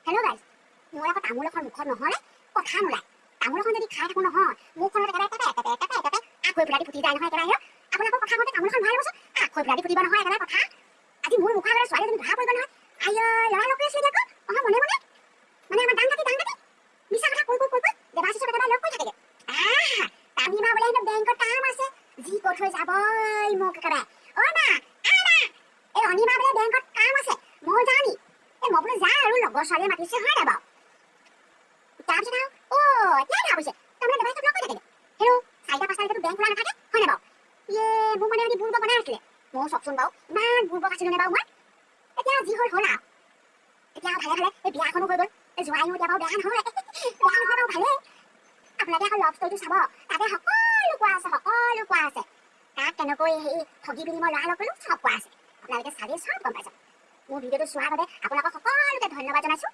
Hello' guys, মোৰ আকৌ তামোল এখন মুখত নহ'লে কথা নোলায়। তামোল এখন যদি খাই থাকোঁ নহয়, মুখখনত একেবাৰে টেপে টেপে টেপে টেপে আখৈ ফুলাদি ফুটি যায় নহয় একেবাৰে। আপোনালোকৰ কথা কওঁতে তামোলখন ভৰাই ল'বচোন, আখৈ ফুলাদি ফুটিব নহয় একেবাৰে কথা। আজি মোৰ মুখৰ আগতে ছোৱালী এজনী ধৰা পৰিব নহয়। আই, ল'ৰা লগ কৰি আছিলে আকৌ। অহা মনে মনে মানে আমাৰ দাং কাটি মিছা কথা কৈ কৈ কৈ কৈ দেৱাশিষক একেবাৰে লগ কৰি থাকেগে। আহা, তামিমা বোলে হেনো বেংকত কাম আছে, যি কৈ থৈ যাবই মোক একেবাৰে। অ' মা, আ মা, এই অনিমা বোলে বেংকত কাম আছে, মই যাওঁ নি? এই মই বোলো যা আৰু, লগৰ ছোৱালীয়ে মাতিছে, হয় নাই বাৰু? তাৰপিছত আৰু অ' এতিয়াই ধৰা পৰিছে, তাৰমানে দেৱাশিষক লগ কৰি থাকেগে। হেৰ', 4টা 5টালৈকেতো বেংক খোলা নাথাকে, হয় নাই বাৰু? ইয়ে, মোক মানে সিহঁতি বুৰ্বক বনাই আছিলে। ময়ো চাওকচোন বাৰু, ইমান বুৰ্বক আছিলো নে বাৰু মই? এতিয়া যি হ'ল হ'ল আৰু। এতিয়া ভালে ভালে এই বিয়াখনো হৈ গ'ল। এই জোঁৱাইও এতিয়া বাৰু বেয়া নহয়, বেয়া নহয় বাৰু, ভালেই। আপোনালোকে আকৌ লভ ষ্টৰিটো চাব, তাতে সকলো কোৱা আছে, সকলো কোৱা আছে। কাক কেনেকৈ সেই ঠগি পিনি মই ল'ৰা লগ কৰিলোঁ, চব কোৱা আছে। আপোনালোকে চালেই চব গম পাই যাব। মোৰ ভিডিঅ'টো চোৱাৰ বাবে আপোনালোকক সকলোকে ধন্যবাদ জনাইছোঁ।